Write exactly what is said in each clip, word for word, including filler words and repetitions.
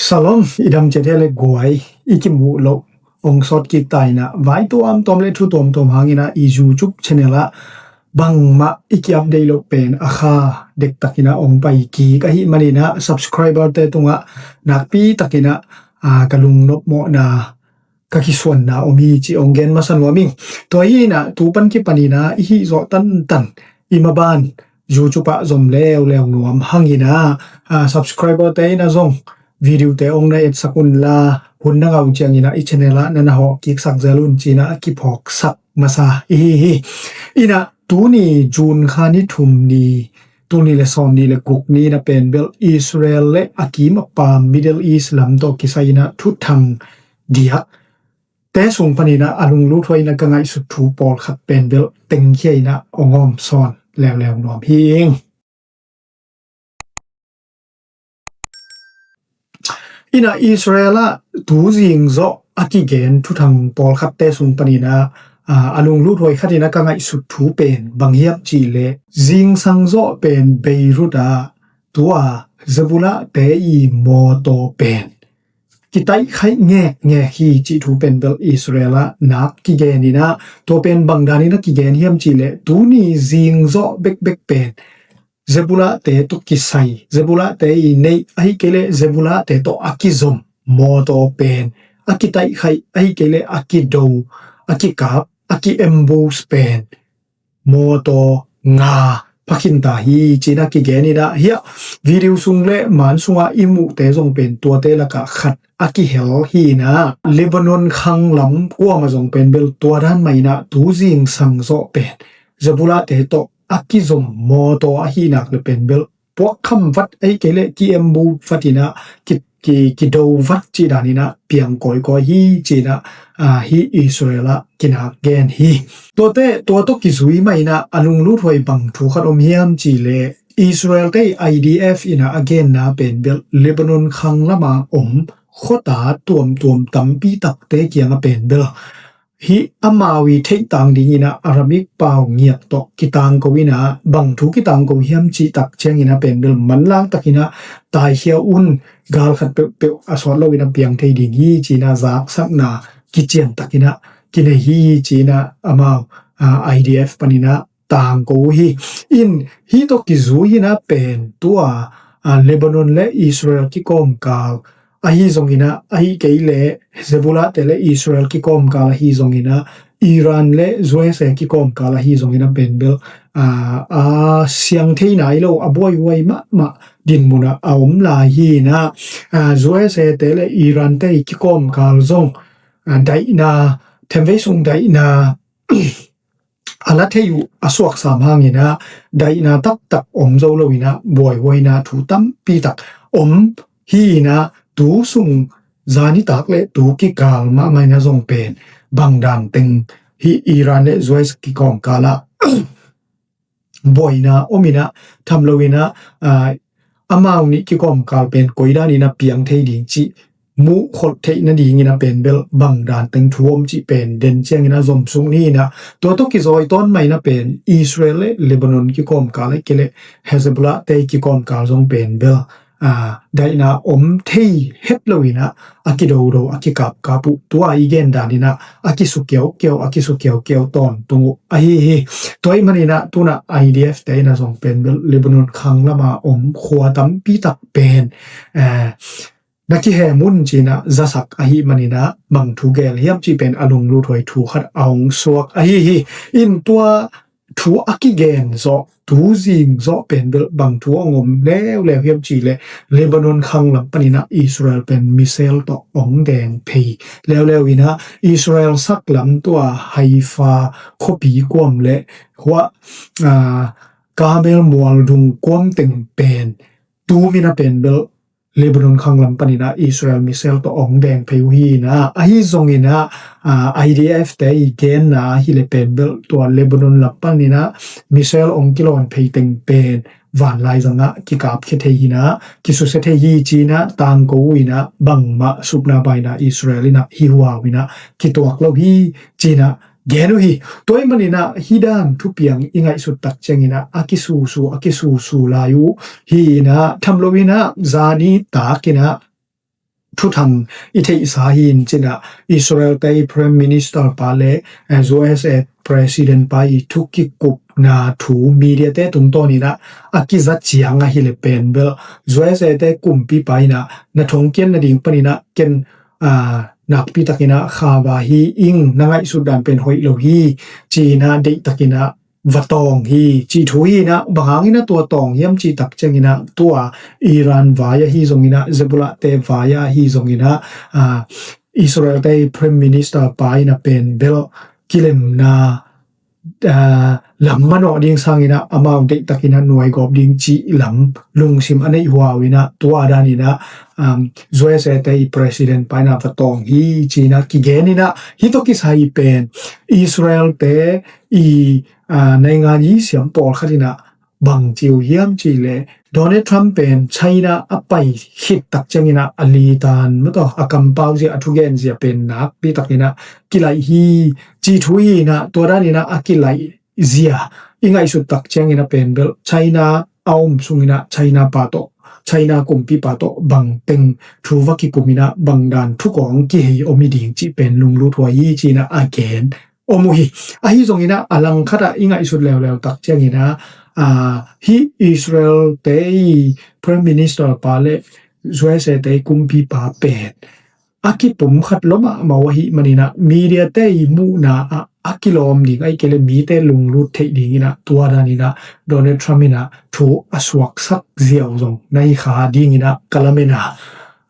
Shalom, i dam ciat hi a le guai, i kimuh loh hong sawt kik ta in ah, vai tuamtuam le thu tuamtuam hangin ah i YouTube channel ah bangmah i ki-update loh pen a kha dektakin ah hong pai kik ahih manin ah subscriber-te tungah nakpi takin ah, aa, ka lungnopmawhna, ka kisuanna om hi cih hong gen masa nuam ing. Tua hi in ah tu pan kipanin ah i hih zawh tantan, i maban YouTube ah zom leuleu nuam hangin ah, aa, subscriber-te in ah zong video-te hong na etsak unla, hun na ngah uh ciangin ah i channel ah na na hawh kiksak zel un ci-in ah a kiphawksak masa i hi hi. In ah tuni June kha ni thum ni, tul nih le sawmnih le guk ni in ah pen bel Israel le a kim a pam Middle East lam tawh kisai in ah thuthang diakte sung panin ah a lungluthuai in ah ka ngaihsut thu pawlkhat pen bel tengkhia in ah hong awm sawn leuleu nuam hi ing. In ah Israel ah tu zing zawh a kigen thuthang pawlkhatte sung panin ah, aa, a lungluthuai khat in ah ka ngaihsut thu pen bang hiam cih leh, zingsang zawh pen Beirut ah tua Hezbollah-te i mawtaw pen kitaihkhaih ngekngek hi cih thu pen bel Israel ah nak kigen in ah, tua pen bang danin ah kigen hiam cih leh, tuni zing zawh bekbek pen Hezbollah-te tawh kisai, Hezbollah-te i neih, ahih kei leh Hezbollah-te tawh a kizom mawtaw pen a kitaihkhaih, ahih kei leh a kido, a kikap, a ki-ambush pen mawtaw nga pha khin ta hi ci-in ah kigen in ah, hiah video sung le man sungah i muhte zong pen tuate lakah khat a kihel hi in ah, Lebanon khang lam kuamah zong pen bel tua dan mah in ah tu zingsang zawh pen Hezbollah-te tawh a kizom mawtaw ahih nak leh pen bel puakkham vat, ahih kei leh ki-ambush vat in ah, ki, ki, kido vat cih danin ah piang kawikawi hi ci-in ah, aa, hih Israel ah kinak gen hi. Tuate, tua tawh kizui mah in ah a lungluthuai bang thu khat om hiam cih leh, Israel-te i I D F in ah a genna pen bel Lebanon khang lamah om khuata tuamtuam tampi takte kiangah pen bel hih amau i theih tang dingin ah Aramaic pau ngiat tawh kitangko in ah, bang thu kitangko hiam cih tak ciangin ah pen bel manlang takin ah taikhia un, gal khat peuhpeuh a sawt loin ah piang thei ding hi ci-in ah zaksakna kician takin ah kinei hi ci-in ah amau, aa, I D F panin ah tangko uh hi. In hih tawh kizui in ah pen tua, aa, Lebanon le Israel kikawmkal ahi zongin ah, ahih kei leh Hezbollah-te le Israel kikawmkal ahi zongin ah, Iran le U S A kikawmkal ahi zongin ah pen bel, aa, a siang thei nai lo, a buaihuai mahmah dinmun ah a om lai hi in ah, aa, U S A-te le Iran-te i kikawmkal zong, aa, daihna, themvei sung daihna a la thei uh a suaksam hangin ah daihna taktak om zo loin ah buaihuaina thu tampi tak om hi in ah, tu sung zanitak le tu kikal mahmah in ah zong pen bang dan teng hih Iran le U S A kikawmkal ah buaina om in ah, tham loin ah, aa, amau nih kikawmkal pen koi danin ah piang thei ding cih muh kholh theih nadingin ah pen bel bang dan teng thu om cih pen den ciangin ah zom suk ni in ah, tua tawh kizawi tawn mah in ah pen Israel le Lebanon kikawmkal, ahih kei leh Hezbollah-te kikawmkal zong pen bel, aa, daihna om thei het loin ah a kidodo, a kikapkap uh, tua i gen danin ah a kisu kiaukiau, a kisu kiaukiau tawntung uh ahi hi. Tua ahih manin ah tu-in ah I D F-te in ah zong pen bel Lebanon khang lamah om khua tampi tak pen, aa, na kihem un ci-in ah zasak ahih manin ah bang thu gel hiam cih pen a lungluthuai thu khat a hong suak ahi hi. In tua thu a kigen zawh, tu zing zawh pen bel bang thu hong om leuleu hiam cih leh, Lebanon khang lam panin ah Israel pen missile tawh hong deng phei leuleu in ah, Israel sak lam tua Haifa khuapi kuam le hua, aa, Karmel mual dung kuam teng pen tum in ah pen bel Lebanon khang lam panin ah Israel missile tawh hong deng phei uh hi in ah, ahi zongin ah, aa, I D F-te i genna ahih leh pen bel tua Lebanon lam panin ah missile hong kilawn phei teng pen vanlai zangah kikapkhia thei hi in ah, kisusia thei hi ci-in ah tangko uh in ah, bangmah supna baina Israel in ah hi huau in ah kituak lo hi ci-in ah gen uh hi. Tua ahih manin ah hih dan thupiang i ngaihsut tak ciangin ah a kisusu, a kisusu lai uh hi in ah, tham loin ah zanitak in ah thuthang i theihsa hi in cinah Israel te i Prime Minister pa le, eh, U S A President pa i thu kikupna thu media te tungtawn inah a kiza ciang ahile pen bel U S A te kumpipa inah na thongkian nading paninah ken, ah, nakpi takinah khava hi ing, na ngaihsut dan pen hoih lo hi, ci-inah deih takinah va tawng hi, cih thu hi inah, bang hang inah tua tawng hiam cih tak cianginah tua Iran vai ahi zonginah, Hezbollah te vai ahi zonginah, ah, Israel te Prime Minister pa inah pen bel kilemna, ah, lam manawh ding sanginah amau deihtakinah nuaigawp ding cih lam lungsim a neih huau inah tua daninah, um, U S A te i President pa inah va tawng hi, ci-inah kigen inah, hih tawh kisai pen Israel te i, ah, naingan i siam pawlkhat inah bang ci uh hiam cihleh Donald Trump pen China a pai khit tak cianginah a litan mataw a kampau zia, a thugen zia pen nakpi takinah kilaih hi, cih thu hi inah tua daninah a kilaih zia i ngaihsut tak cianginah pen bel China a om sunginah China pa tawh, China kumpipa tawh bangteng thu va kikuminah bangdan thukawng kihei om hi ding cih pen lunglut huai hi, ci-inah a gen om uh hi. Ahi zonginah a langkhatah i ngaihsut leuleu tak cianginah, ah, hih Israel te i Prime Minister pa le U S A te i kumpipa pen a kipumkhat lua mahmah uh ahih maninah media te i muhna ah a kilawm ding, ahih kei le mite lunglut theih dinginah tua daninah Donald Trump inah thu a suaksak ziau zong na hi kha dinginah ka lamen a,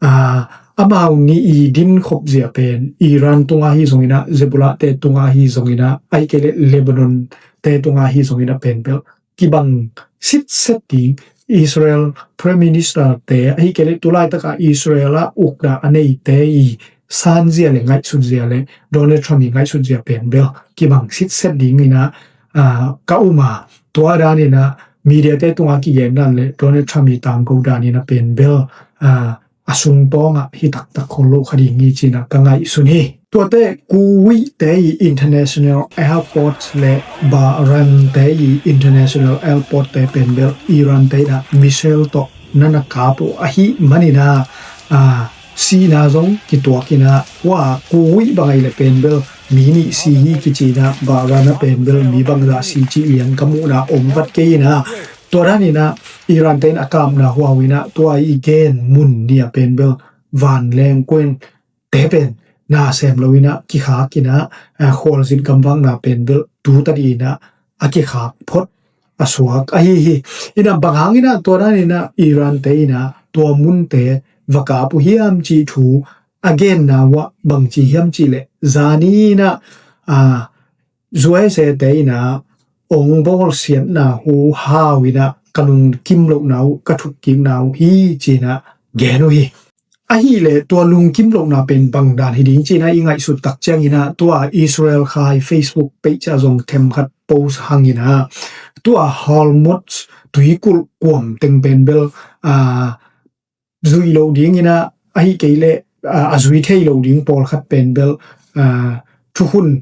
ah, amau nih i dinkhop zia pen Iran tunga hi zonginah, Hezbollah te tunga hi zonginah, ahih kei le Lebanon te tunga hi zonginah pen bel kibang sitset ding, Israel Prime Minister te ahih kei le tulaitaka Israel a ukna a neite i sanzia le ngaihsutzia le Donald Trump i ngaihsutzia pen bel kibang sitset dinginah, ah, ka um a, tua daninah media te tunga kigen dan le Donald Trump i tangko daninah pen bel, ah, a sungtawngah hi taktak khol lo kha ding hi, ci-inah ka ngaihsun hi. Tuate Kuwait te i international airport le Bahrain te i international airport te pen bel Iran te inah missile tawh na na kap uh ahih maninah, ah, sihna zong kituakinah, hua Kuwait bang ahih le pen bel mi nih si hi kici inah, Bahrain a pen bel mi bangzah si cih lian ka muhna om vat kei inah, tua daninah Iran te in a kapna huau inah tua i gen mun nih a pen bel vanleng kuen te pen na sem lo inah kikhak inah, ah, khualzin gamvakna pen bel tu tadi inah a kikhak phot a suak ahi hi. Inah bang hang inah tua daninah Iran te inah tua munte va kap uh hiam cih thu a genna uh ah bangci hiam cihleh zaninah, ah, U S A te inah ong bawlsiatna hu hau inah ka lungkim lohna uh, ka thukkikna uh hi, ci-inah gen uh hi. Ahileh tua lungkim lohna pen bangdan hi ding ci-inah i ngaihsut tak cianginah tua Israel khai Facebook page ah zong themkhat post hanginah tua Hormuz tuikulh kuam teng pen bel, ah, zuih loh dinginah, ahih kei leh, ah, a zui thei lo ding pawlkhat pen bel, ah, thukhun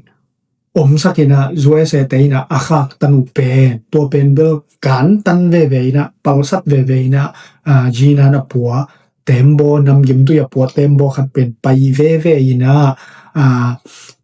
omsak inah U S A te inah a khaktan uh pen tua pen bel kantan veve inah, palsat veve inah, ah, Jinan a pua tembaw, namgimtui a pua tembaw khat pen pai veve inah, ah,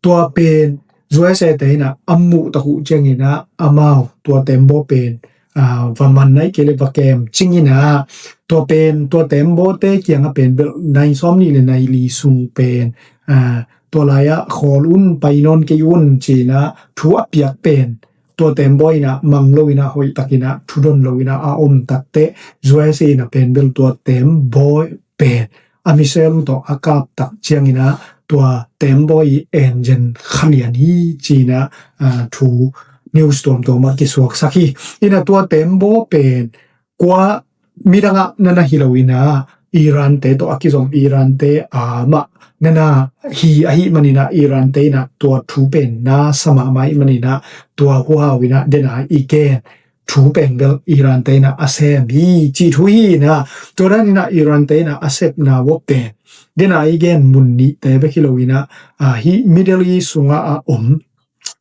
tua pen U S A te inah a muh tak uh cianginah amau tua tembaw pen, ah, va man ahih kei leh va kem cing inah, tua pen tua tembawte kiangah pen bel nai sawm nih le nai li sung pen, ah, tua lai-ah khawl un, pai nawn kei un ci-inah thu a piak pen tua tembaw inah mang lo inah, hoih tak inah thudon lo inah a om takteh U S A inah pen bel tua tembaw pen a missile uh tawh a kap tak cianginah tua tembaw i engine khalian hi ci-inah, ah, thu news tuamtuam ah kisuaksak hi. Inah tua tembaw pen kua midangah na na hi lo inah, Iran te tawh a kizom, Iran te amah na na hi ahih maninah, Iran te inah tua thu pen na sa mahmah ahih maninah tua huhau inah dena i gen thu pen bel Iran te inah a sem hi, cih thu hi inah, tua dan inah Iran te inah a sepna vawp pen dena i gen mun nihte bek hi lo inah, ah, hih Middle East sungah a om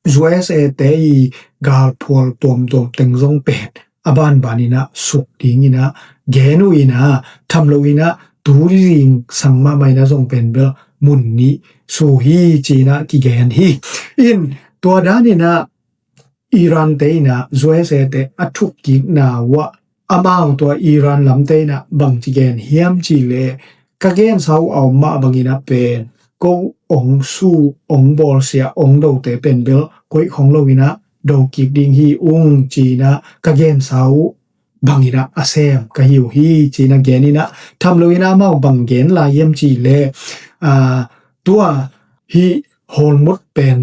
U S A te i galphual tuamtuam teng zong pen a banban inah suk ding inah gen uh inah, tham lo inah tu zingsang mahmah in ah zong pen bel mun nih su hi ci-in ah kigen hi. In tua dan in ah Iran te in ah U S A te a thukkikna uh ah amau tua Iran lamte in ah bangci gen hiam cih leh ka gensa uh a om mah bangin ah pen ko ong su ong bawlsia ong dote pen bel koih khong lo in ah do kik ding hi ung ci-in ah ka gensa uh bangin ah a sem ka hi uh hi ci-in ah gen in ah tham lo in ah amau bang gen lai hiam cih leh tua hih Hormuz pen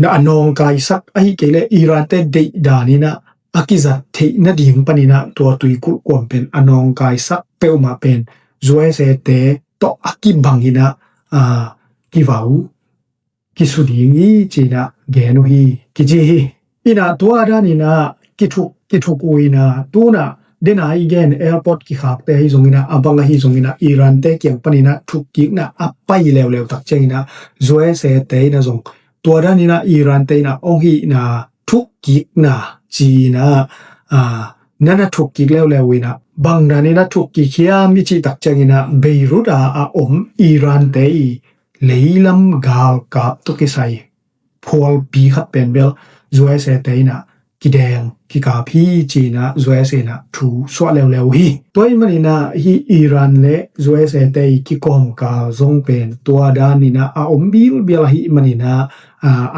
na a nawngkaisak ahih kei leh Iran te deih dan in ah a kizat theih nading panin ah tua tuikulh kuam pen a nawngkaisak peuhmah pen U S A te tawh a kibang in ah kivau kisu ding hi ci-in ah gen uh hi kici hi. In ah tua dan in ah kithuk kithuk uh in ah tu-in ah dena i gen airport kikhakte ahi zongin ah a bang ahi zongin ah Iran te kiang panin ah thukkikna a pai leuleu tak ciangin ah U S A te in ah zong tua dan in ah Iran te in ah ong hihna thukkikna ci-in ah na na thukkik leuleu in ah bang dan in ah thukkik hiam i cih tak ciangin ah Beirut a a om Iran te i leilam galkap tawh kisai phualpi khat pen bel U S A te in ah kideng kikap hi ci-in ah U S A in ah thu suah leuleu hi. Tua ahih manin ah hih Iran le U S A te i kikawmkal zong pen tua dan in ah a om bilbial ahih manin ah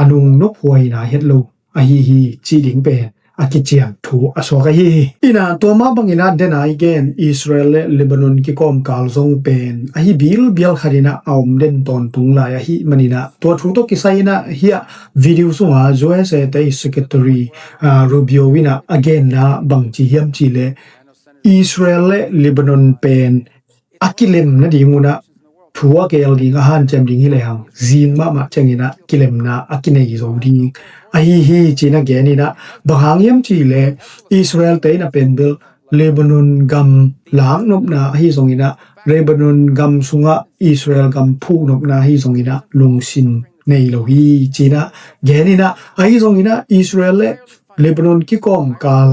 a nungnop huai in ah het lo ahi hi cih ding pen a kician thu a suak ahi hi. In ah tua mah bangin ah dena i gen Israel le Lebanon kikawmkal zong pen ahi bilbial khat in ah a om den tawntung lai ahih manin ah tua thu tawh kisai in ah hih video sungah U S A te i Secretary Rubio in ah a genna bangci hiam cih leh Israel le Lebanon pen a kilem nading un ah thu a gel ding a hanciam ding hi lehang zing mahmah ciangin ah kilemna a kinei zo ding ahi hi ci-in ah gen in ah bang hang hiam cih leh Israel te in ah pen bel Lebanon gam laknopna ahi zongin ah Lebanon gam sungah Israel gam phuhnopna ahi zongin ah lungsim nei lo hi ci-in ah gen in ah ahi zongin ah Israel le Lebanon kikawmkal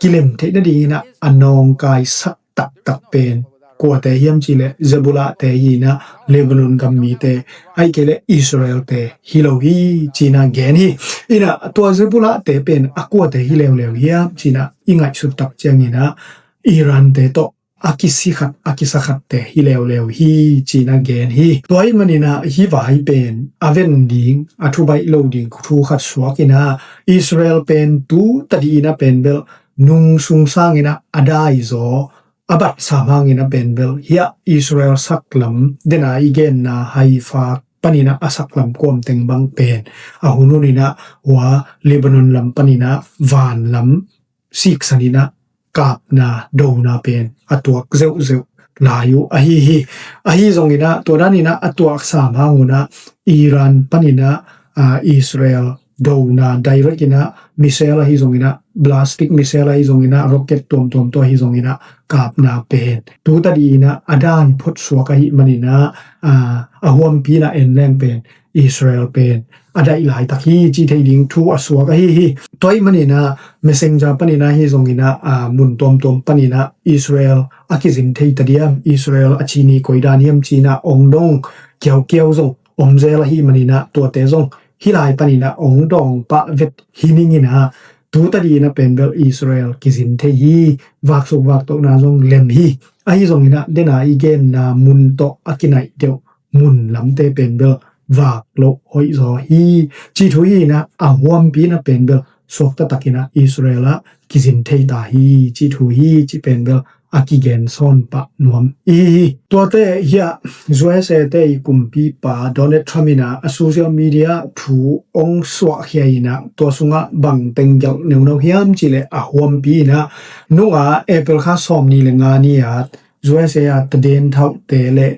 kilem theih nadingin ah a nawngkaisak taktak pen kuate hiam cih leh Hezbollah te hi in ah Lebanon gam mite ahih kei leh Israel te hi lo hi ci-in ah gen hi. In ah tua Hezbollah te pen a kuate hi leuleu hiam ci-in ah i ngaihsut tak ciangin ah Iran te tawh a kisi khat a kisa khatte hi leuleu hi ci-in ah gen hi. Tua ahih manin ah hih vai pen a ven ding a thubaih lo ding thu khat suak in ah Israel pen tu tadih in ah pen bel nungsung sangin ah a daizaw a bat sam hangin ah pen bel hih Israel saklam dena i genna Haifa panin ah a saklam kuam teng bang pen a hun hun in ah hua Lebanon lam panin ah van lam siksan in ah kapna dona pen a tuak zeuhzeuh lai uh ahi hi. Ahi zongin ah tua dan in ah a tuak sam hang un ah Iran panin ah Israel dona direct in ah missile ahi zongin ah ballistic missile ahi zongin ah rocket tuamtuam tawh ahi zongin ah kapna pen tu tadih in ah a dai phot suak ahih manin ah a huampi in ah en leng pen Israel pen a daih laitak hi cih thei ding thu a suak ahi hi. Tua ahih manin ah messenger panin ah ahi zongin ah mun tuamtuam panin ah Israel a kizin thei ta diam, Israel a cini koi dan hiam ci-in ah ong dong kiaukiau zong om zel ahih manin ah tuate zong hih lai panin ah ong dawng pah vet hi ning in ah tu tadih in ah pen bel Israel kizin thei hi. Vaksuk vaktohna zong lem hi. Ahi zongin ah dena i genna mun tawh a kinaih deuh mun lamte pen bel vak loh hoih zaw hi cih thu hi in ah a huampi in ah pen bel suakta takin ah Israel ah kizin thei ta hi cih thu hi cih pen bel a kigen sawn pah nuam i hi hi. Tuate hih U S A te i kumpipa Donald Trump in ah a social media thu ong suahkhia in ah tua sungah bang teng gelh neuneu hiam cih leh a huampi in ah nung ah April kha sawmnih le nga ni ah U S A a tadenthaute le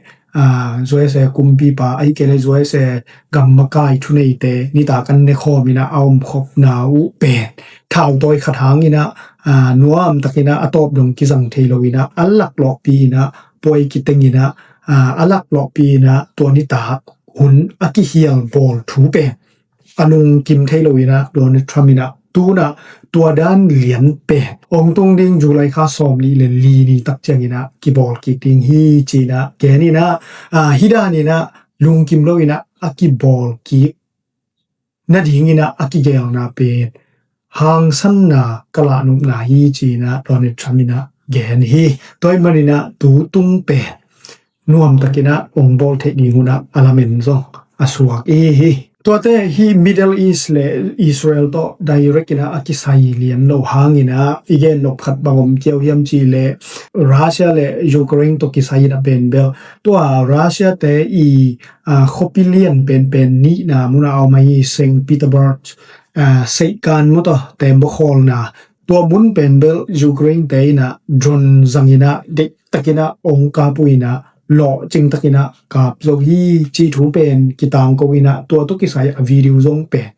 U S A kumpipa ahih kei leh U S A gam makai thuneite nitak an nekhawm in ah a omkhopna uh pen thautawi khat hang in ah nuam takin ah a tawp dong kizang thei lo in ah a laklawhpi in ah puai kiteng in ah a laklawhpi in ah tua nitak hun a kihial bawl thu pen a nungkim thei lo in ah Donald Trump in ah Tu-in ah tua dan lian pen hong tung ding July kha sawm nih le li ni tak ciangin ah kibawl kik ding hi ci-in ah gen in ah, ah, hih danin ah lungkim lo-in ah a kibawl kik nadingin ah a kigelna pen hangsanna ka lahnopna hi ci-in ah Donald Trump in ah gen hi. Tua ahih manin ah tu tung pen nuamtakin ah hong bawl theih ding hun ah a lamen zong a suak i hi hi. Tuate hih Middle East le Israel tawh direct in ah a kisai lian lo hangin ah i gen nop khat bang om kiau hiam cih leh Russia le Ukraine tawh kisai in ah pen bel tua Russia te i, ah, khuapi lian penpen nihna mun ah a om ahi Saint Petersburg, ah, seihkan maw, tua tembaw khawlna, tua mun pen bel Ukraine te in ah drone zangin ah deihtakin ah hong kap uh in ah lawhcing takin ah kap zo hi cih thu pen kitangko in ah tua tawh kisai a video zong pen,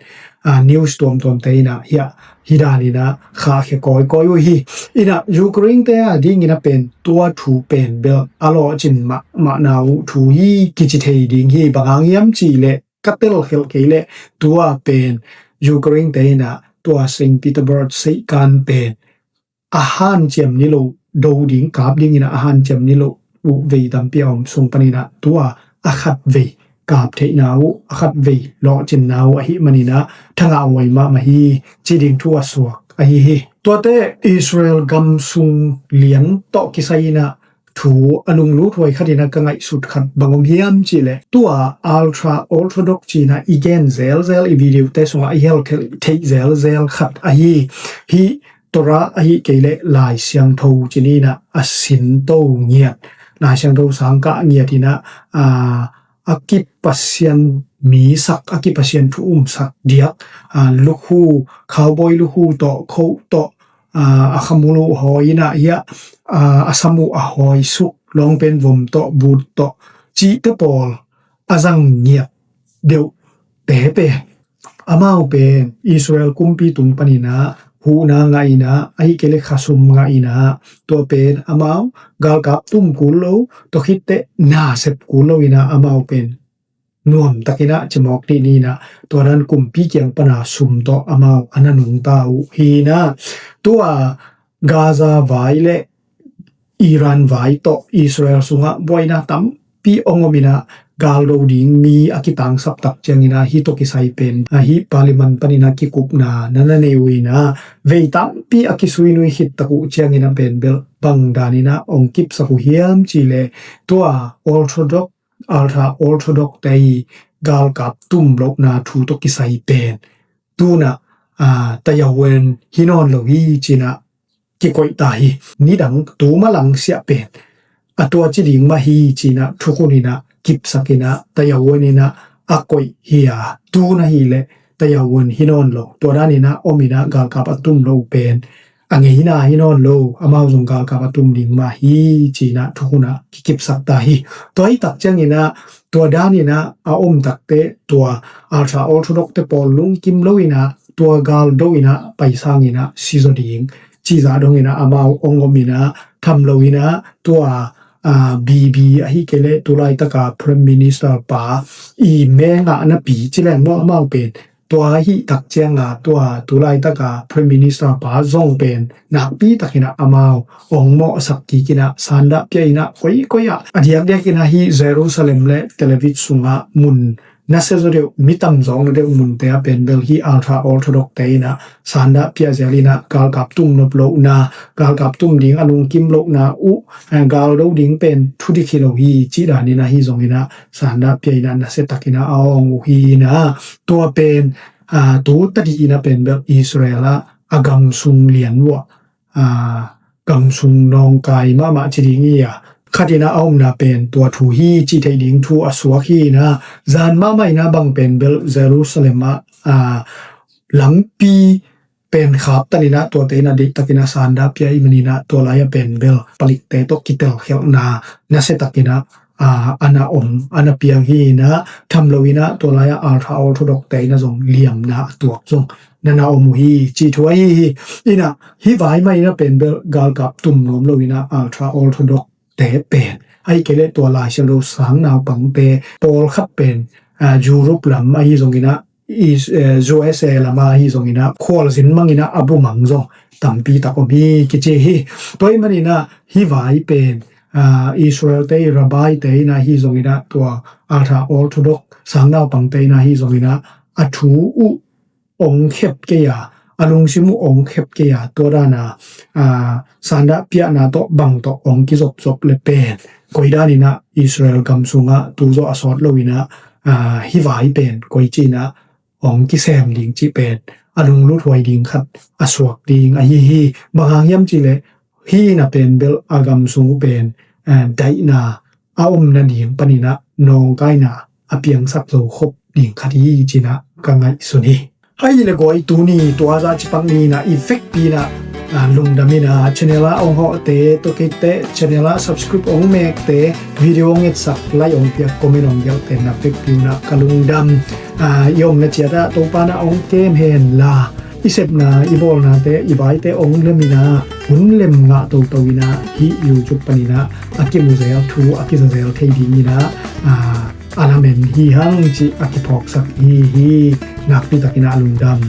ah, news tuamtuamte in ah hiah hih danin ah khahkhia kawikawi uh hi. In ah Ukraine te adingin ah pen tua thu pen bel a lawhcin mahmahna uh thu hi kici thei ding hi. Bang hang hiam cih leh ka telkhelh kei leh tua pen Ukraine te in ah tua Saint Petersburg seihkan pen a hanciam ni lo do ding, kap dingin ah a hanciam ni lo uh vei tampi a om sung panin ah tua a khatvei kap theihna uh, a khatvei lawhcinna uh ahih manin ah thangahhuai mahmah hi ci ding thu a suak ahi hi. Tuate Israel gam sung lian tawh kisai in ah thu a lunglut huai khat in ah ka ngaihsut khat bang om hiam cih leh tua ultra orthodox ci-in ah i gen zelzel, i video te sungah i hel theih zelzel khat ahi hi. Torah ahih kei leh Lai Siangtho ci-in ah a sinto ngiat, Lai Siangtho sangkah ngiat in ah, a, a kipasian misak, a kipasian thu umsak diak, a, lukhu, cowboy lukhu tawh, coat tawh, a, a kham uh hawi in ah hiah, a, a sam uh a hawi suk, lawngpen vom tawh, boot tawh cihte pawl a zang ngiat deuh te pen amau pen Israel kumpi tung panin ah huhna ngah in ah, ahih kei leh khasum ngah in ah, tua pen amau galkap tum kul lo, tua khit teh nasep kul lo in ah amau pen nuamtakin ah cimawk dih ni in ah tua dan kumpi kiang pan a sum tawh amau a na nungta uh hi in ah, tua Gaza vai le Iran vai tawh Israel sungah buaina tampi hong om in ah galdo ding mi a kitangsap tak ciangin ah hih tawh kisai pen, a, hih parliament panin ah kikupna na na nei uh in ah vei tampi a kisuinui khit tak uh ciangin ah pen bel bang danin ah hong kipsak uh hiam cih leh tua orthodox, ultra orthodox te i galkap tum lohna thu tawh kisai pen tu-in ah, a, Taiwan hi nawn lo hi ci-in ah kikoih ta hi. Nidang tu ma lang siah pen a tua ci ding mah hi ci-in ah thukhun in ah kipsak in ah Taiwan in ah a koih hi a, tu-in ah hi leh Taiwan hi nawn lo, tua danin ah om in ah galkap a tum lo pen a ngeina hi nawn lo, amau zong galkap a tum ding mah hi ci-in ah thukhun ah kikipsak ta hi. Tua hi tak ciangin ah tua danin ah a om takte tua ultra orthodox te pawl lungkim lo in ah tua galdo in ah paisang in ah sizaw ding cih zah dongin ah amau hong om in ah tham lo in ah tua, a, Bibi ahih kei leh tulaitaka Prime Minister pa i mengah napi ci leng maw, amau pen tua ahih tak ciangin ah tua tulaitaka Prime Minister pa zong pen nakpi takin ah amau hong mawhsak kik in ah sandah pia in ah koikoi ah a diakdiakin ah hih Jerusalem le Tel Aviv sungah mun nasia zaw deuh, mi tam zawkna deuh munte ah pen bel hih ultra orthodox te in ah sandah pia zel in ah galkap tum nop lohna, galkap tum ding a lungkim lohna uh, eh, galdo ding pen thudik hi lo hi cih danin ah hih zongin ah sandah pia in ah nasia takin ah a awng uh hi in ah tua pen, a, tu tadih in ah pen bel Israel ah a gam sung lian uh ah, a, gam sung nawngkai mahmah ci ding hi a, khat in ah a omna pen tua thu hi cih theih ding thu a suak hi in ah, zan mahmah in ah bang pen bel Jerusalem ah, a, lampi pen khaptan in ah tuate in ah deihtakin ah sandah pia ahih manin ah tua lai ah pen bel palikte tawh kitelkhialhna nasia takin ah, a, a na om, a na piang hi in ah tham lo in ah tua lai ah ultra orthodox te in ah zong liamna a tuak zong na na om uh hi cih thu ahi hi. In ah hih vai mah in ah pen bel galkap tum nuam lo in ah ultra orthodox te pen ahih kei leh tua Lai Siangtho sang naupangte pawlkhat pen, a, Europe lam ahi zongin ah U S A lama hi zongin ah khualzin mangin ah a bu mang zong tampi tak om hi kici hi. Tua ahih manin ah hih vai pen Israel te, Rabbi te in ah hi zongin ah, tua Ultra Orthodox sangnaupang te in ah hi zongin ah a thu uh ong khep kei a, a lungsim uh ong khep kei a, tua dan a sandah piahna tawh bang tawh ong kizopzop le pen koi danin ah Israel gam sungah tu zawh a sawt loin ah hih vai pen koi ci-in ah ong kisem ding cih pen a lungluthuai ding khat a suak ding ahi hi. Bang hang hiam cih leh hih na pen bel a gam sung uh pen daihna a om nading panin ah nawngkaina a piangsak zo khop ding khat hi ci-in ah ka ngaihsun hi. Ahih leh guai, tuni tua zah ci pak ni-in ah i vekpi-in ah lungdam in ah, channel ah ong hawhte, tua khit teh channel ah subscribe ong mekte, video ong etsak, like ong piak, comment ong gelhte na vekpi-in ah ka lungdam. I omna ciat ah Topa in ah ong kem hen la, i sepna, i bawlnate, i vaite ong lem in ah hun lem ngah toto in ah hih YouTube panin ah a kimu zel, thu a kiza zel thei dingin ah a lamen hi hang cih a kiphawksak hi hi. Nakpi takin ah lungdam.